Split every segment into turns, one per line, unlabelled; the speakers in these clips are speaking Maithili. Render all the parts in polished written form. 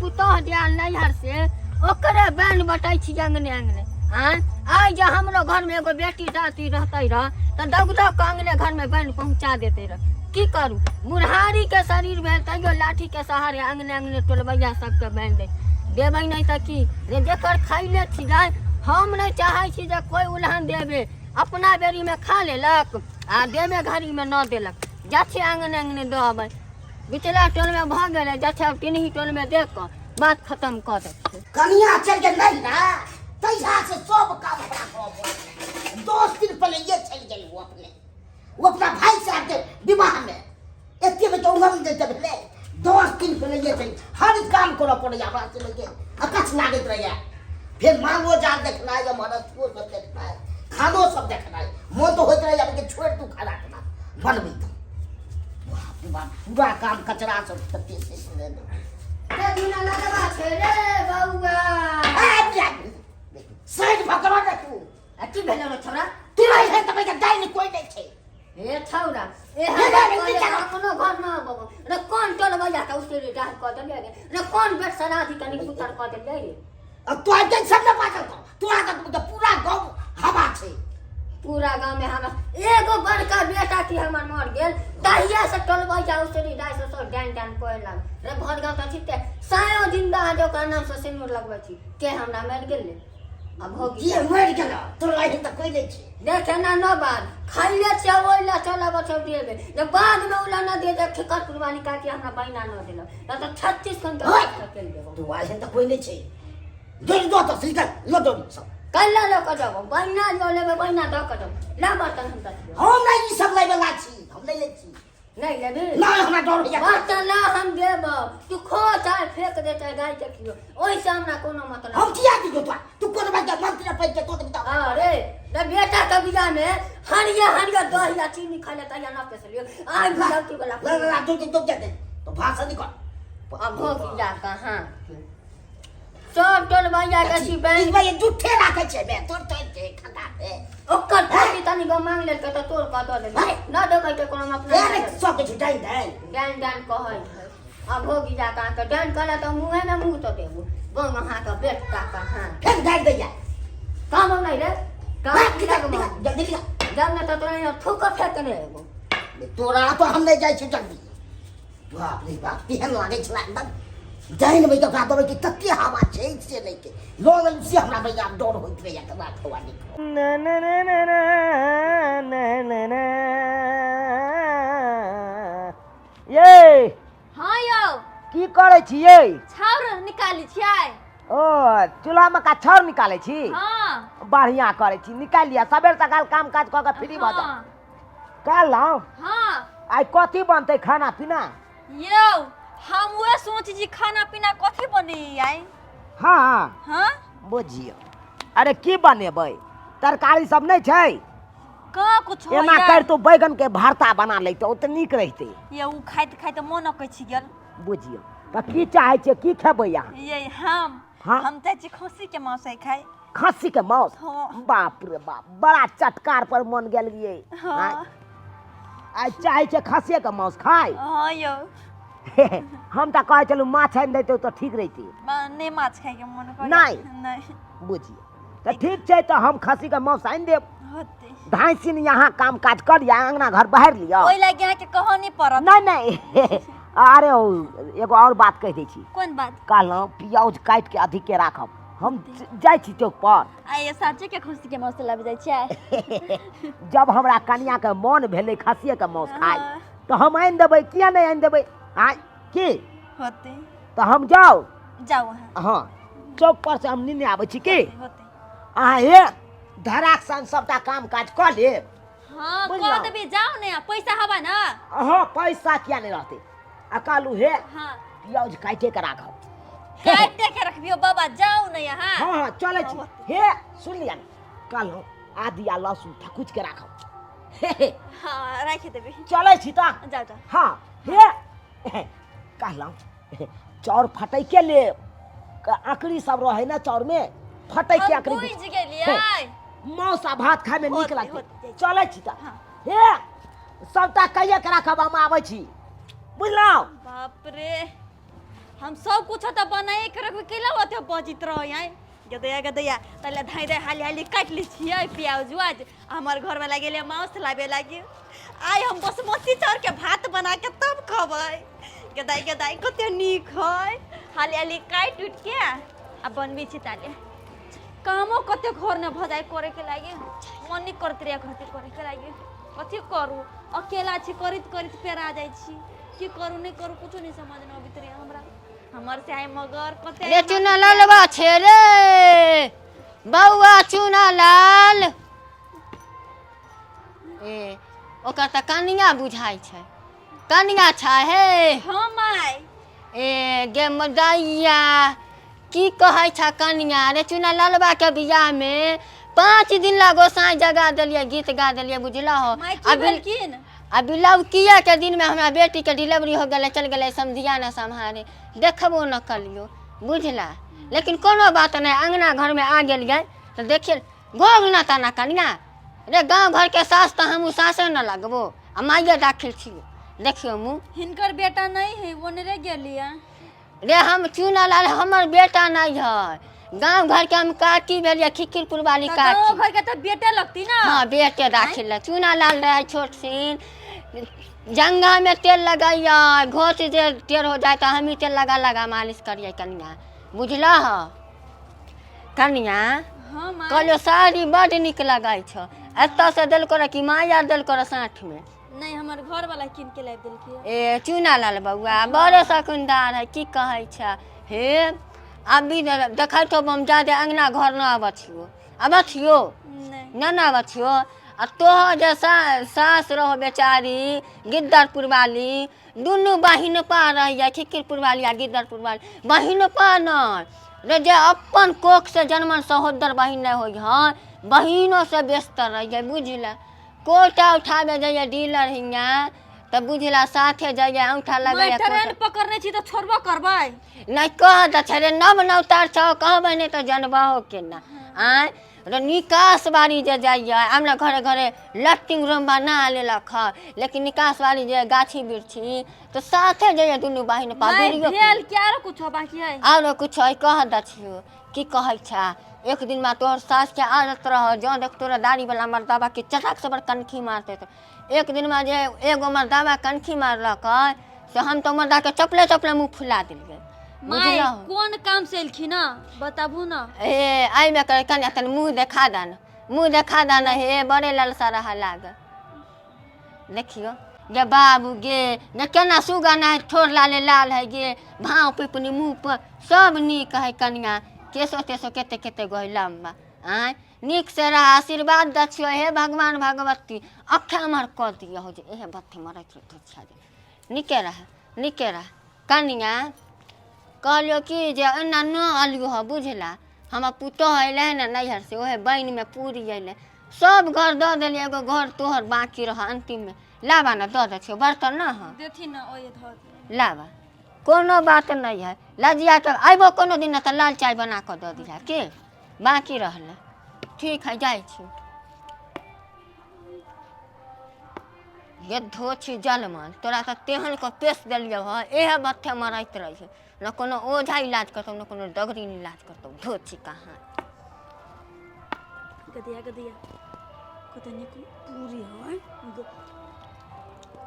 पुतोह जे आयल नैहर से ओकरे बैन बटै छी अंगने अंगने। आँय, आइ जे हमरो घरमे एगो बेटी जाति रहतै रह तऽ दौग दौग कऽ अंगने घरमे बैन पहुँचा देतै रह। की करू, बुढ़ारी के शरीर भेल तैयो लाठी के सहारे अंगने अंगने टोलबैया सबके बैन दै देबै, नहि तऽ की रे जेकर खैले छी जाय। हम नहि चाहै छी जे कोइ उलहन देबे, अपना बेरीमे खा लेलक आ देबे घड़ीमे न देलक। जाछे अंगने अंगने दऽ अबै, बिचला टोलमे भऽ गेलै, जाछे आब टिनही टोलमे देख कऽ बात खतम कऽ दै छियै।
कनिया चलि गेल नहि ने तहिया से सब काम हमरा करऽ पड़ै। 10 दिन पहिले चलि गेल ओ अपने, ओ अपना भाई साहब के विवाह में एते में तो उलम देते भेलै। 10 दिन पहिले चलि, हर काम करऽ पड़ैया हमरा से लेके अकछ लागैत रहैया। फेर मालो जाल देखनाइ, एम्हर अथियो सब देखनाइ, खानो सब देखनाइ, मोन तऽ होइत रहैया कि छोड़ि दू खाना खाना बनबै तऽ बाप रे बाप पूरा काम कचरा सब तते से सुनै।
ते दिना लगबा छै रे बौआ।
साइड भकरा ने तू।
आ की भेलै रे छौड़ा?
तू रही है तब डाइन कोई नहीं छै।
हे छौड़ा, ए
हे
हमरा
रे,
कहले
रे,
अपनो घर न अबो रे, कोन टोल बजा के उसरे डाह कऽ देलियै रे? रे कोन बेट सराधी कनि पुतर कऽ देलियै रे?
अब तू आज सब ना पागल तो तोरा तक तो पूरा गांव हवा छै।
पूरा गाँव में हमरा एगो बड़का बेटा की हमर मर गेल तहिया से टोलबै जा उसरी डाइ से सब डाइन डाइन कोए लाग रे। भर गाँव तऽ छिते सायो जिंदा है जो ओकरा नाम से सिन्दूर लगबै छी के हमरा मरि गेल रे? आ भोगी
जे मरि गेल तोरा एहन तऽ कोई नहीं छै।
देखे ना न बाद खैले छियै ओहि ला चल अबै छौ देबे जे बादमे ओला न दे दे ठिकर कुर्बानी काटी हमरा बहिना न देलक न तऽ 36 घंटा चलि देबो।
तू एहन तऽ कोई नहीं छै। दौड़ दो तऽ सीधा ल दौड़ सब।
कैला लऽ कऽ जाबो? बहिना जो लेबै बहिना दऽ कऽ जाबो, ला बर्तन हम दऽ दियौ।
हम नहीं ई सब लै वाला छी, हम नहीं लै छी।
नहीं लेबी?
नहीं, हमरा डर होइया।
बर्तन ला हम देबो, तू खो चाहे फेंक दे चाहे गाय के खियो, ओहिसँ हमरा कोनो मतलब।
हम किया दियौ तोरा? तू कोन बात के मंत्री पैघ के तो देबी?
अरे रे, बेटा के बियाह में हरिया हरिया दही आ चीनी खाइ ले तैया न पेसलियो, आइ बुझौती वाला।
ला ला दो दो दे दे तो भाषण नहीं कर।
अब भोग जा कहाँ सब टोल भैया के छी बैंक
ई भाई झूठे राखै छै बे तोर तोर के खता दे।
ओकर थाली तनी गो मांग लेलकै तऽ तोड़ कऽ दऽ देलियै, न देबै के कोनो मतलब
ए रे, सब किछु डाइन डाइन
डाइन डाइन कहै छै। आ भोगी जा कऽ अहाँके डाइन कहला तऽ मुँहेमे मुँह तऽ देबू बंग अहाँके बेटा कहाँ।
फेर गाड़ि दैया।
काम नहि रे काम लगबो।
जल्दी निकाल।
जब ने तऽ तोरा यहाँ थूक फेकने एगो।
तोरा तो हम नहि जाइ छी जल्दी। बाप रे बाप, केहन लागै छला एकदम जानि बैठ ओकरा देबै कि तते हवा छै से नहि के लऽ लेलहुँ से हमरा भैया आब डर होइत रहैया केना खौआ नहि खाउ।
ना ना ना ना ना ना ना ना ये।
हाँ यौ।
की करै छियै?
छाउर निकालै छियै।
ओ चूल्हामे का छाउर निकालै छी?
हाँ।
बढ़िया करै छी, निकालि लिअ, सबेर सकाल काम काज कऽ के फ्री भऽ जाउ।
हाँ।
कहलहुँ
हाँ।
आइ कथी बनतै खाना पीना?
यौ हम उहे सोच छी खाना पीना कथी बनी आइ।
हाँ।
हाँ।
बुझियौ, अरे की बनेबै, तरकारी सब नहि छै?
कहाँ कुछ
एना
होइया।
करितो बैगन के भरता बना लैतौ तऽ नीक रहितै।
ये उ खाइत खाइत मोन अकछि गेल।
बुझियौ तऽ की चाहै छियै, की खेबै अहाँ?
ये हम
हाँ।
हम चाहै छी खस्सी के मांस आइ खाइ।
खस्सी के मांस?
हाँ।
बाप रे बाप, बड़ा चटकार पर मन गेल ये।
हाँ।
आइ चाहै छै खस्सिए के मांस खाइ?
हाँ यौ।
हम तऽ कहै छलहुँ माछ आनि दैतौ तऽ ठीक रहितै।
नहि माछ खाइके मन करै।
नहि?
नहि।
बुझियौ तऽ ठीक छै, तऽ हम खस्सीके मांस आनि देब।
होतै।
धाँसिन यहाँ काम काज कर लिअ, अङ्गना घर बहारि लिअ।
ओहि लागि अहाँके कहऽ नहि पड़त।
नहि नहि, अरे ओ एगो आओर बात कहि दै छी।
कोन बात?
कहलहुँ पियाउज काटिके अधिके राखब, हम जाइ छी चौक पर।
आइ साचे के खस्सी के मांस लाबि जाइ छियै?
जब हमरा कनियाके मन भेलै खस्सिएके मांस खाइ तऽ हम आनि देबै, किया नहि आनि देबै? आँय की
होतै।
तऽ हम जाउ?
जाउ अहाँ।
हँ, चौक पर से हम निने आबै छी की।
होतै।
अहाँ हे धराक सन सबटा काम काज कऽ लेब।
हाँ।
बुझलहुँ।
कऽ देबै, जाउ ने, पैसा हवा ने।
हँ, पैसा किया नहि रहतै। आ कहलहुँ हे
हाँ।
पियाउज काटिए के राखब।
काटिते के रखबियो बाबा, जाउ ने यहाँ।
हाँ हाँ, चलै छी। हे सुन लिया ने, कहलहुँ आदि आ लहसुन थकुच के राखब। हे हे।
हाँ, राखि देबै।
चलै छी तऽ।
जाउ जाउ।
हाँ हे कहलहुँ चाउर फटैके लेब, आँकड़ी सब रहै ने चाउरमे, फटैके
हम
आँकड़ी।
बुझि गेलियै।
मांस आ भात खायमे नीक
होतै,
लागतै।
होतै।
चलै छी तऽ।
हाँ।
हे सबटा कहिए के राखब, हम आबै छी, बुझलहुँ?
बाप रे, हम सब कुछ तऽ बनाए के रखबै, केला ओते बजित रहै आइ। गदैया गदैया, तले धाइ धाइ हाली हाली काटि लै छियै प्याज उआज। हमर घरवाला गेलै मांस लाबे लागी, आइ हम बासमती चाउरके भात बना के तब खबै। गदाइ गदाइ, कते नीक है। हाली हाली काटि उटि के आ बनबै छी। ताले कामो कते घर ने भऽ जाय करे के लागी, मन नहि करैत रहै घरके करे के लागी। कथी करू, अकेला छी, करैत करैत पेरा जाइ छी। की करू नहि करू, कुछो नहि समझ मे अबैत रहै हमरा। हमर से आइ मगर कते
रे चुना लालवा छे रे बौआ चुना लाल। ए ओकर तऽ कनिया बुझाइ छै, कनिया छै हे।
हाँ माय।
ए गे मदैया, की कहै छ कनिया रे? चुना लालवा के बियाह में 5 दिन ला गोसाई जगा देलियै, गीत गा देलियै, बुझलहो?
माय, की भेलखिन?
आ बिलौकिया के दिन में हमरा बेटी के डिलीवरी हो गेलै, चल गेलै समधिया न सम्हारे, देखबो न कलियो, बुझला? लेकिन कोनो बात नहि, अंगना घर में आ गेलियै तऽ देखिए गोग न तना। कनिया रे, गाँव घर के सास तऽ हमहूँ सासे न लगबो आ माइये दाखिल छियो, देखियो मुँह।
हिनकर बेटा नहीं है, ओनरे गेलियै।
रे हम चुना लाल, हमर बेटा नहीं है, गाँव घर के हम काकी भेलियै, खिखिरपुर वाली।
तऽ
काकी
गाँव घर के तऽ बेटे लगती ना।
हाँ, बेटे दाखिल है। चूना लाल रहे छोट सिन, जंघा में तेल लगैया, घोच जे टेढ़ हो जाए तऽ हमही तेल लगा लगा मालिश करियै। कनिया, बुझलह कनिया?
हाँ माय।
कहलियो साड़ी बड नीक लगै छौ। एतऽ से देलको रह कि माय आर देलको रह साँठ में?
नहीं, हमर घर वाला कीन के लाबि देलकै।
ए चूना लाल बौआ बड़े शकुनदार है, की कहै छ हे। अभी देखै छौ, हम जादे अंगना घर न आबै छियो, आबै छियो?
नहीं।
न न आबै छियो। आ तोहर जे सास रहो बेचारी गिद्दरपुर वाली, दुनू बहिन पा रहैया, खिखिरपुर वाली आ गिद्दरपुर वाली बहिन पा न रे, जे अपन कोख से जनमल सहोदर बहिन नहि होइ हँ, बहिनो से व्यस्त रहैया, बुझला? कोटा उठाबे जाइए डीलर हियाँ तऽ बुझला साथे जाइए, औंठा
माय,
लगैया।
ट्रेन पकड़ने छी तऽ छोड़बो करबै?
नहि, कह दै छै रे, नव नवतार छौ, कहबै नहि तऽ जनबहो केना आँय रे? निकास बारी जे जाइए, हमरा घरे घरे लैट्रिन रूम बना लेलक हँ, लेकिन निकास बारी जे गाछी बिरछी तऽ साथे जाइए दुनू बहिन पा।
माय,
बीड़ियो
भेल कि आरो कुछो बाकी है?
आरो कुछ है, कह दै छियौ। की कहै छ, एक दिन मा तोहर सासके आदत रह, जँ देख तोरा दाढ़ीवला मर्दाबा के चटाक से बड़ कनखी मारते, तऽ एक दिन मा जे एगो मर्दाबा कनखी मारलक से हम तऽ मर्दाके चपले चपले मुँह फुला देलियै।
माय,
बुझलहो?
कोन काम से एलखिन हँ, बताबू ना।
हे, एहिमे कहे कनिया तनि मुँह देखा दन, मुँह देखा दन। हे, बड़े ललसा रहा लाग। देखियो गे बाबू गे, ने केना सुगा ना, ठोर लाले लाल है गे, भाव पिपनी मुँह पर सब नीक है। कनिया, केसो तेसो केते केते गो है लम्बा। आँय, नीक से रह, आशीर्वाद दै छियो। हे भगवान भगवती, अखे अमर कऽ दिअ हो जे एहे बत्ती मरैत रहै छै। नीके रह, नीके रह। कनिया, कहलियो कि जे एना न अलियो ह, बुझला? हमर पुतोह अयलै ने नैहर से, ओहे बनिमे पूरी अयलै, सब घर दऽ देलियै, एगो घर तोहर बाँकी रह अन्तिममे। लाबा ने, दऽ दै छियौ बर्तन न हँ।
देथिन ना, ओए धऽ दियौ।
लाबा, कोनो बात नहि है। लजिया के अयबो कोनो दिन ने तऽ लाल चाय बना कऽ दऽ दिहा के बाँकी रहलै। ठीक है, जाइ छी। ये धोछी जलमन, तोरा तऽ तेहन कऽ पेश देलियौ हँ, इएह बत्थे मरैत रहै छै न। कोनो ओझा इलाज करतौ न, कोनो डगरीन इलाज करतौ, धोछी कहाँ।
गदिया गदिया, कते नीक पूरी है,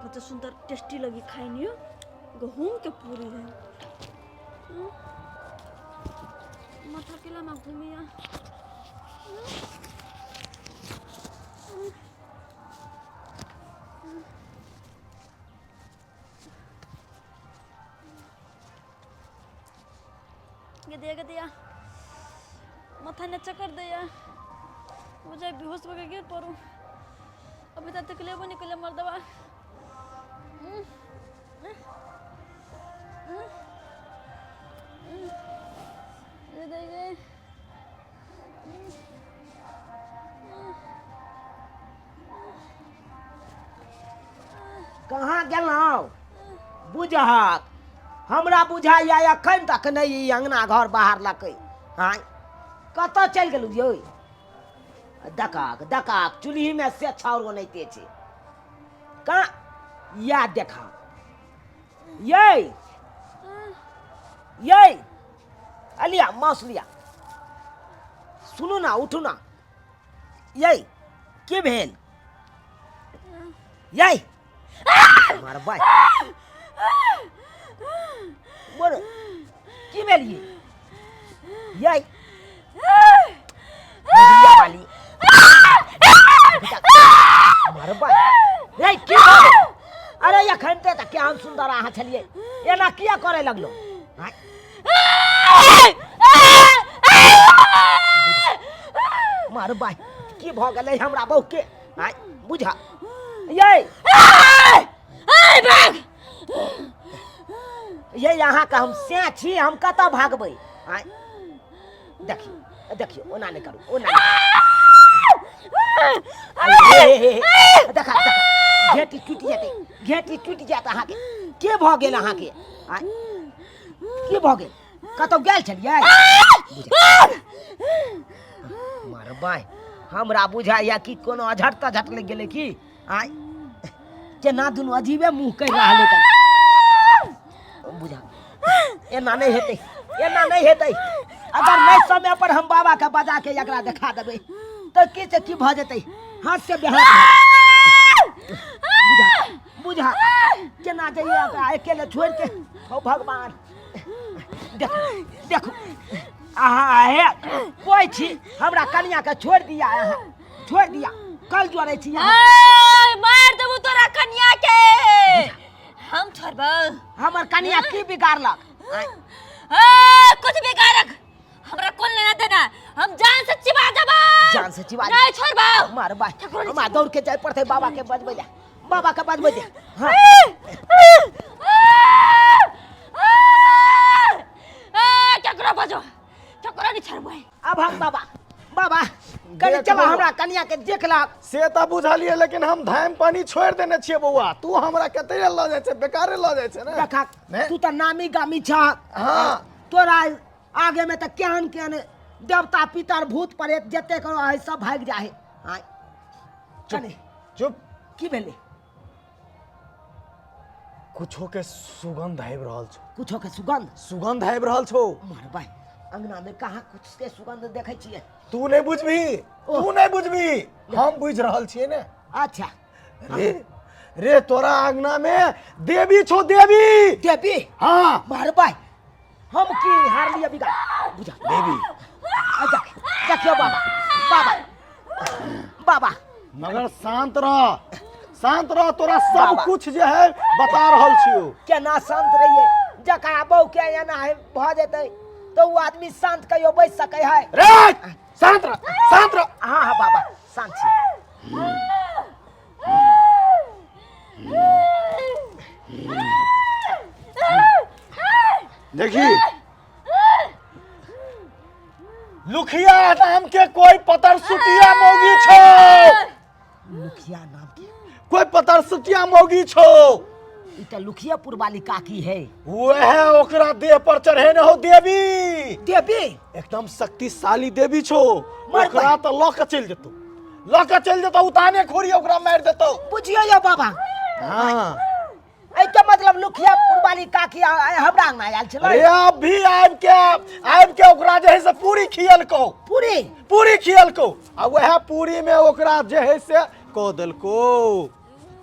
कते सुंदर टेस्टी लगी खाइनी। गहूम के पूरी है। माथा केला में घूमिया। गदिया गदिया, माथा ने चक्कर दैया, बुझाइ बेहोश भऽ के गिर पड़ू। अभी तक तक लेबो नहीं कले मर्दवा। गे
कहाँ गेलहुँ? बुझहक, हमरा बुझाइया एखन तक नहि ई अङ्गना घर बाहर लकै। आँय, कतऽ चलि गेलहुँ यौ? दकाक दकाक, चूल्हीमे से छाउर ओनाहिते छै। कहाँ या देखा यै? यै अलिया माउस लिया, सुनू ना, उठू ना। यै की भेल यै? मारबै बोल, की भेल ये यै? बुढ़िया वाली मारबै यै, की भेल? अरे एखन ते केहन सुन्दर अहाँ छलियै, एना किया करे लगलो? आँय? मारबै, की भऽ गेलै हमरा बहू के? आँय बुझा यै, ये अहाँके हम सैं छी, हम कतऽ भागबै? आँय देखियौ देखियौ, ओना नहि करू, ओना नहि करू। हे, हे, हे, हे, देखा देखा, घेंटी टूटि जेतै, घेंटी टूटि जायत अहाँके। के भऽ गेल अहाँके? आँय की भऽ गेल? कतौ गेल छलियै? मारबै, हमरा बुझाइया कि कोनो अझट तझट लागि गेलै की। आँय केना दुनू अजीबे मुँह करि रहल है। बुझा, एना नहि हेतै, एना नहि हेतै। अगर नहि समय पर हम बाबा के बजा के एकरा देखा देबै तऽ की से की भऽ जेतै, हाथ से बेहाथ भऽ जेतै। बुझा बुझा, केना जइए एकरा अकेले छोड़ि के? हौ भगवान, देखू देखू, अहाँ हे कोइ छी, हमरा कनिया के छोड़ि दिया, अहाँ छोड़ि दिया, कल जोड़ै छी अहाँ।
ए, मार देबू तोरा कनिया के, हम छोड़बौ?
हमर कनिया की बिगाड़लक? आँय,
ए, कुछ बिगाड़क हमरा कोन लेना देना, हम जान से चिबा देबौ।
जान से चिबा
नहीं छोड़बौ।
मार बाय, हमरा दौड़ के जाय पड़तै बाबा के बजबै ले, बाबा के बजबै दे। हाँ
केकरो बजो, केकरो नहीं छोड़बै।
अब हम बाबा, बाबा कनि
देख
चलो
बौआ।
हमरा कनिया के देखलक
से तऽ बुझलियै, लेकिन हम धाम पानी छोड़ि देने छियै बौआ। तू हमरा कतै लऽ जाइ छै? बेकारे लऽ जाइ छै ने।
देखा
ने?
तू तऽ नामी गामी छह।
हाँ।
तोरा आगे में तऽ केहन केहन देवता पितर भूत प्रेत जतेक है सब भागि जाइ है। आँय, कनि
चुप।
की भेलै?
कुछो के सुगंध आबि रहल छौ।
कुछो के सुगंध?
सुगंध आबि रहल छौ।
मारबै, अंगना में कहाँ कुछ के सुगंध देखै छियै?
तू नहि बुझबही, तू नहि बुझबही, हम बुझि रहल छियै ने।
अच्छा।
रे रे, तोरा अंगना में देवी छौ, देवी।
देवी?
हाँ।
मारबै, हम की हारलियै बिगा बुझा
देवी।
आ देख, देखियौ बाबा, बाबा, बाबा।
मगर शांत रह, शांत रह, तोरा सब
बाबा।
कुछ जे है बता रहल छियौ।
केना शांत रहियै? जकरा बहू के एना है भऽ जेतै तऽ ओ आदमी शांत कहियो बैस सकै है?
रे शांत रह, शांत रह।
हाँ हाँ बाबा, शांत छी।
देखी, लुखिया नाम के कोई पतर सुटिया मौगी छौ।
लुखिया नाम के
कोई पतर सुटिया मौगी छौ।
ई तऽ लुखियापुर वाली काकी है।
वह ओकरा देह पर चढ़े न हो देवी।
देवी?
एकदम शक्तिशाली देवी छौ।
मार
ओकरा तऽ लऽ के चलि जेतौ, लऽ के चलि जेतौ, उताने खोरी ओकरा मारि देतौ।
बुझियौ यौ बाबा।
हाँ।
एहिके मतलब लुखियापुर वाली काकी हमरा अंगना आयल छलै?
अरे अब भी आबि के ओकरा जे है से पूरी खियलकौ।
पूरी?
पूरी खियलकौ आ वएह पूरी में ओकरा जे है से कऽ देलकौ।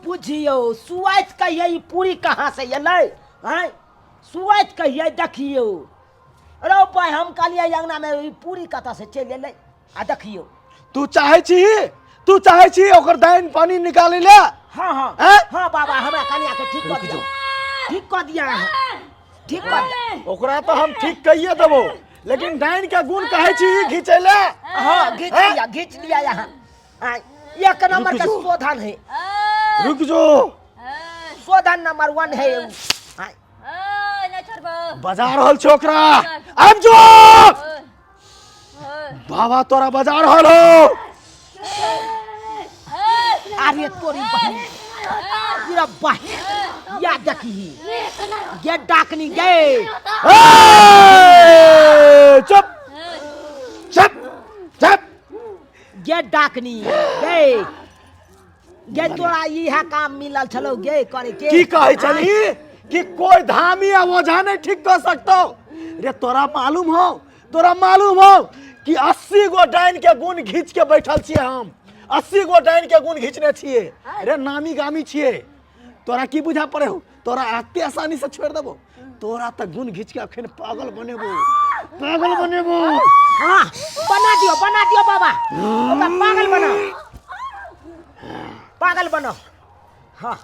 बुझियौ, सुआइत कहियै ई पूरी कहाँ से एलै? आँय सुआइत कहियै, देखियौ रौ भाइ, हम कहलियै अंगना में ई पूरी कतऽ से चलि एलै, आ देखियौ।
तू चाहै छी, तू चाहै छी ओकर दाइन पानी निकालै ले?
हाँ हाँ।
हैं?
हाँ बाबा, हमरा कनिया के ठीक कऽ
रुक
दिया।
जो।
ठीक कऽ दिया अहाँ, ठीक कऽ दिया।
ओकरा तऽ हम ठीक कहिए देबो, लेकिन डाइन के गुण कहै छी घिचै ले?
हाँ, घीच
हैं?
लिया, घीच लिया यहाँ। आँय, एक नंबर
रुक
का
जो।
शोधन है।
रुक जो।
शोधन नंबर 1 है उ। आँय,
नहीं छोड़बो।
बजा रहल छै ओकरा, आबि जो। बाबा तोरा बजा रहल हो।
अरे तोरी बहन, पूरा बाह या देखी गे डाकनी गे।
ए, चुप चुप चुप।
गे डाकनी गे, गे तोरा इहे काम मिलल छलौ गे करे के?
की कहै छली कि कोई धामी आ ओझा नहीं ठीक कर सकतो? रे तोरा मालूम हो, तोरा मालूम हो कि 80 गो डाइन के गुण घीच के बैठल छियै हम। 80 गो डाइन के गुण घीचने छियै रे, नामी गामी छियै। तोरा की बुझा पड़े हो? तोरा एते आसानी से छोड़ देबो? तोरा तऽ गुण घीच के अखन पागल बनेबो, पागल बनेबो।
हाँ, बना दियो, बना दियो बाबा, ओकरा पागल बनाओ, पागल बनाओ। हाँ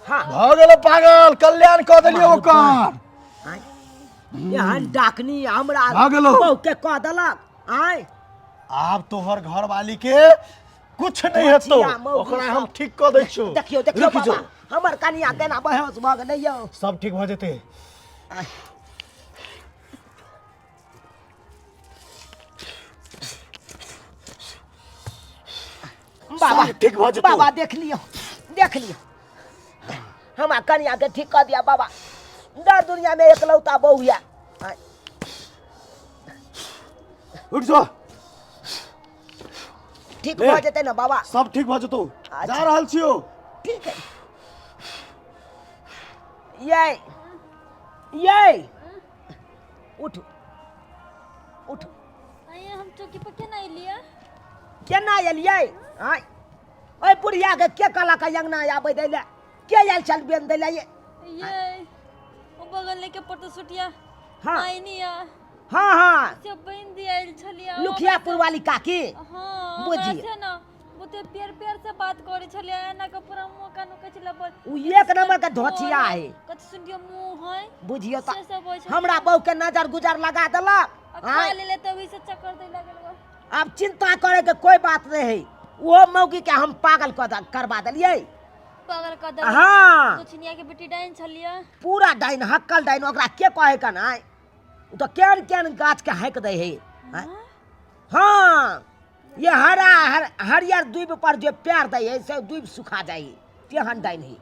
हाँ,
भऽ गेलो पागल, कल्याण कऽ देलियै ओकर।
आँय, एहन डाकनी हमरा
भऽ गेलौ।
बहू के कऽ देलक। आँय,
आब तोहर घरवाली के कुछ नहीं हेतौ,
मछिया, मौगी
ओकरा हम
सब।
ठीक कऽ दै छियौ।
देखियौ, देखियौ
रुकि
बाबा,
जो।
हमर कनिया केना बेहोश भऽ गेलै यौ।
सब ठीक भऽ जेतै।
बाबा
सब ठीक भऽ जेतौ।
बाबा देख लियौ, देख लियौ, हमरा कनिया के ठीक कऽ दिया बाबा। दर दुनिया में एकलौता बहू या। आँय,
उठ जो।
ठीक
ले।
भऽ जेतै ने बाबा?
सब ठीक भऽ जेतौ।
अच्छा।
जा रहल छियौ।
ठीक है। ये ये उठ उठ।
आइए, हम चौकी पर केना एलियै?
केना एलियै? आँय, ओहि बुढ़िया के के कहलक अंगना आबै दै लए? के आयल छल बेन दै लए?
ये ओ बगल लेके पटो सुटिया।
हाँ।
आइनी आ।
हाँ हाँ,
से बहन दियाइल छलियै।
लुखियापुर वाली काकी।
हाँ।
बुझिए।
बुझिए से ना बहुते प्यार प्यार से बात करे छलियै, एना के पूरा मुंह कान कहै छलै बड़।
उ एक नंबर के धोचिया है।
कथी सुनियो मुंह है।
बुझियो
से
तऽ
सब होइ छै।
हमरा बहू के नजर गुजर लगा देलक।
आ खा
आँय,
लेले तऽ ओहि से चक्कर दै लागल बा।
आब चिंता करे के कोई बात नहीं है। वो मौगी के हम पागल करवा देलियै।
पागल कऽ देलक?
हाँ।
दक्षिणिया के बेटी डाइन छलियै।
पूरा डाइन, हक्कल डाइन। ओकरा के कहे कन? आय, उ तऽ केहन केहन गाछ के हाकि दै है। आँय? हाँ, ये हरा हरियर दूब पर जे पैर दै है से दूब सुखा जाइ है, तेहन डाइन है।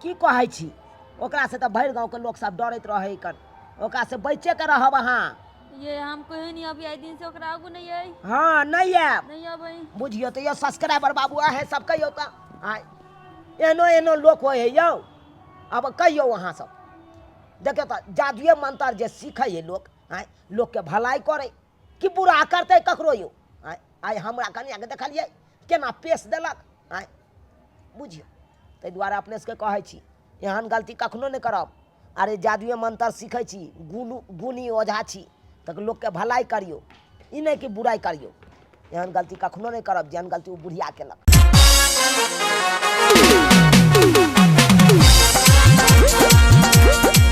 की कहै छी, ओकरा से तऽ भरि गाँव के लोक सब डरैत रहै कन। ओकरा से बचे के रहब अहाँ।
ये हम कहे नहीं अभी, आइ दिन से ओकरा आगू नहीं आई।
हाँ, नहीं आयब।
नहीं अबै।
बुझियौ तऽ यौ सब्सक्राइबर बाबू, अहें सब कहियौ तऽ, आँय, एहनो एहनो लोक होइ है यौ। आब कहियौ अहाँ सब, देखियौ तऽ जादुए मंत्र जे सीखै है लोक, आँय, लोकके भलाई करै कि बुरा करतै ककरो यौ? आँय, आइ हमरा कनियाके देखलियै केना पेश देलक। आँय, बुझियौ, ताहि दुआरे अपने सबके कहै छी, एहन गलती कखनो नहि करब। अरे जादुए मंत्र सीखै छी, गुणु गुणी ओझा छी तऽ लोकके भलाई करियौ, ई नहि कि बुराइ करियौ। एहन गलती कखनो नहि करब जेहन गलती ओ बुढ़िया केलक।